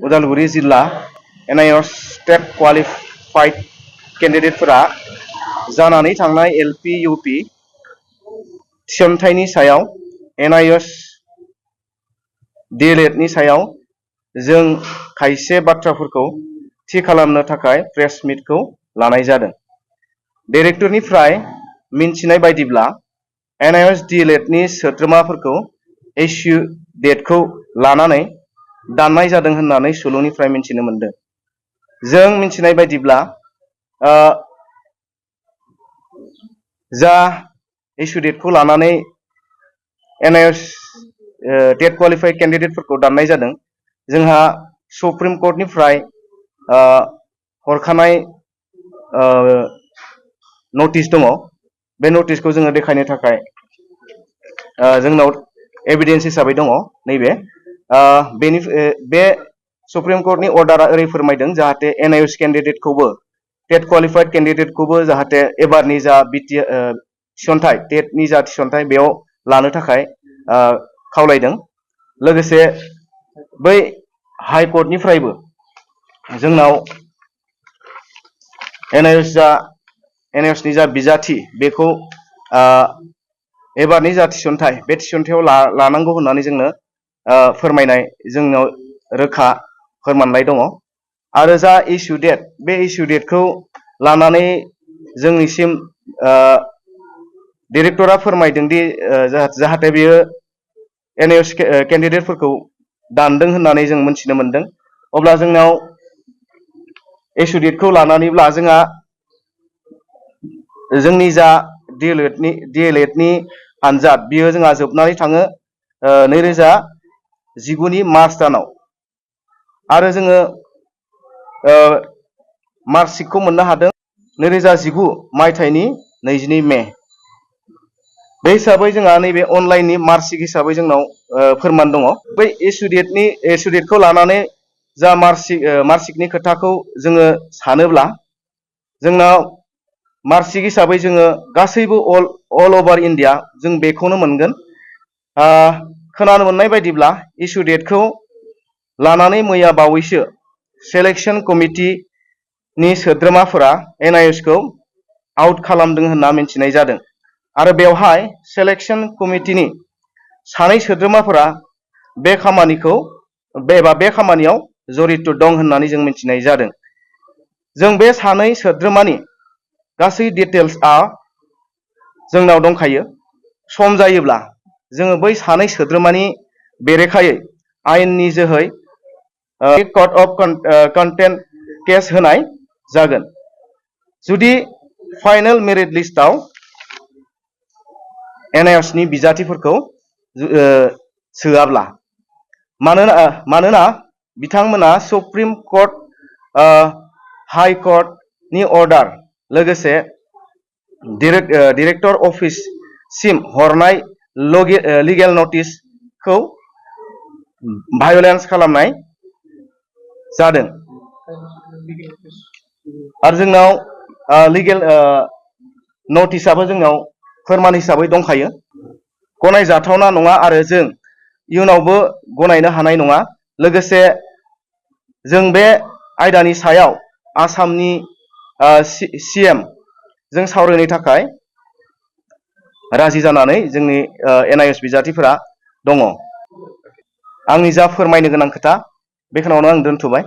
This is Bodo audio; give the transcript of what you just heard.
उदालगुरि जिल्ला एनआईओस स्टेट क्वालिफाइड केन्डिडेटफोरा जानानै थांनाय एलपि इउपि थिसनथाइनि सायाव एनआईओस डीएलएड नि सायाव जों खायसे बाथ्राफोरखौ थि खालामनो थाखाय प्रेस मिटखौ लानाय जादों। डाइरेक्टरनिफ्राय मिन्थिनाय बायदिब्ला एनआईओस डीएलएड नि सोद्रोमाफोरखौ इस्यु डेटखौ लानानै दाननाय जादों होननानै सुलुंनिफ्राय मिन्थिनो मोनदों। जों मिन्थिनाय बायदिब्ला जा इस्यु डेटखौ लानानै एनआईओस टेट क्वालिफाइड केन्डिडेटफोरखौ दाननाय जादों, जोंहा सुप्रिम कर्टनिफ्राय हरखानाय नटिस दङ। बे नटिसखौ जोङो देखायनो थाखाय जोंनाव एभिडेन्स हिसाबै दङ। नैबे बे सुप्रिम कर्टनि अर्डारा ओरै फोरमायदों जाहाथे एनआईओस केन्डिडेटखौबो टेट क्वालिफाइड केन्डिडेटखौबो जाहाथे एबारनि जा थिसनथाइ टेटनि जा थिसनथाइ बेयाव लानो थाखाय खावलायदों। लोगोसे बै हाइकर्टनिफ्रायबो जोंनाव एनआईओसनि जा बिजाथि बेखौ एबारनि जा थिसनथाइ बे थिसनथायाव लानांगौ होननानै जोंनो फोरमायनाय जोंनाव रोखा फोरमानलाइ दङ। आरो जा इस्यु डेट बे इस्यु डेटखौ लानानै जोंनिसिम डाइरेक्टरा फोरमायदों दि जाहाथे बियो एनआईओस केन्डिडेटफोरखौ दानदों होननानै जों मिथिनो मोनदों। अब्ला जोंनाव इस्यु डेटखौ लानानैब्ला जोंहा जोंनि जा डीएलएड नि आनजाद बियो जोंहा जोबनानै थाङो 2019 मार्च दानाव। आरो जोङो मार्कशिटखौ मोननो हादों 2019 मायथाइनि 22 मे। बे हिसाबै जोंहा नैबे अनलाइननि मार्कशिट हिसाबै जोंनाव फोरमान दङ। बै इस्यु डेटखौ लानानै जा मार्कशिटनि खोथाखौ जोङो सानोब्ला जोंनाव मार्कशिट हिसाबै जोङो गासैबो अल ओभार इन्डिया जों बेखौनो मोनगोन। खोनानो मोननाय बायदिब्ला इस्यु डेटखौ लानानै मैया बावैसो सेलेक्शन कमिटिनि सोद्रोमाफोरा एनआईओसखौ आउट खालामदों होनना मिन्थिनाय जादों। आरो बेवहाय सेलेक्शन कमिटिनि सानै सोद्रोमाफोरा बे खामानियाव जड़ित दं होननानै जों मिन्थिनाय जादों। जों बे सानै सोद्रोमानि गासै डिटेल्सआ जोंनाव दंखायो। सम जायोब्ला जोङो बै सानै सोद्रोमानि बेरेखायै आयेननि जोहै कड अफ कन्टेम्प्ट केस होनाय जागोन। जुदि फाइनेल मेरिट लिस्टआव एनआईओसनि बिजाथिफोरखौ सोआब्ला, मानोना बिथांमोना सुप्रिम कर्ट, हाइ कर्टनि अर्डार लोगोसे डाइरेक्टर अफिससिम हरनाय लिगेल नटिसखौ भायलेन्स खालामनाय जादों। आरो जोंनाव लिगेल नटिसआबो जोंनाव फोरमान हिसाबै दंखायो। गनायजाथावना नङा आरो जों इयुनावबो गनायनो हानाय नङा। लोगोसे जों बे आयदानि सायाव आसामनि सीएम जों सावरायनो थाखाय राजि जानानै जोंनि एनआईओस बिजाथिफोरा दङ। आंनि जा फोरमायनो गोनां खोथा बेखिनियावनो आं दोनथ'बाय।